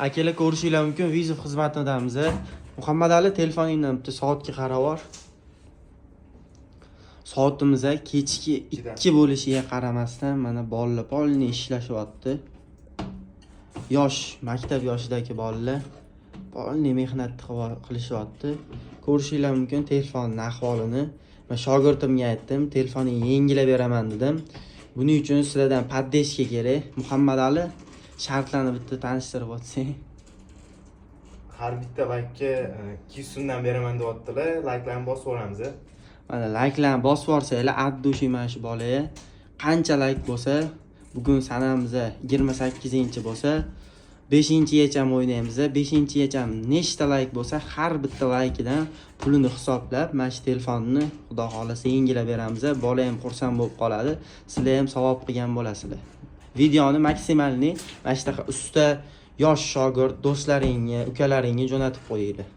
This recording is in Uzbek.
Akalar, ko'rishinglar mumkin, вызов xizmatidamiz. Muhammad Ali, telefoningdan bitta soatga qarab yubor. Soatimiz kechki 2 bo'lishiga qaramasdan, mana bolalar полный ishlashyapti. Yosh, maktab yoshidagi bolalar полный mehnat qilishyapti. Ko'rishinglar mumkin telefonni ahvolini. Man shogirdimga aytdim, telefoningni yangilab beraman dedim. Buning uchun sizlardan поддержка kerak. Muhammad Ali, shartlarni bitta tanishtirib o'tsang. Har bitta laykka 200 so'mdan beraman deyaptilar. Layklarni bosib yuboramiz. Mana, layklarni bosib yuborsanglar от души mana shu bolaga. Qancha layk bo'lsa, bugun sanamiz 28 bo'lsa, 5-gacham o'ynaymiz. 5-gacham nechta layk bo'lsa, har bitta laykidan pulini hisoblab, mana shu telefonni, xudo xohlasa, yangilab beramiz. Bola ham xursand bo'lib qoladi, sizlar ham savob qilgan bo'lasizlar. Videoni максимальный mana shunaqa usta yosh shogird do'stlaringga, ukalaringga jo'natib qo'yinglar.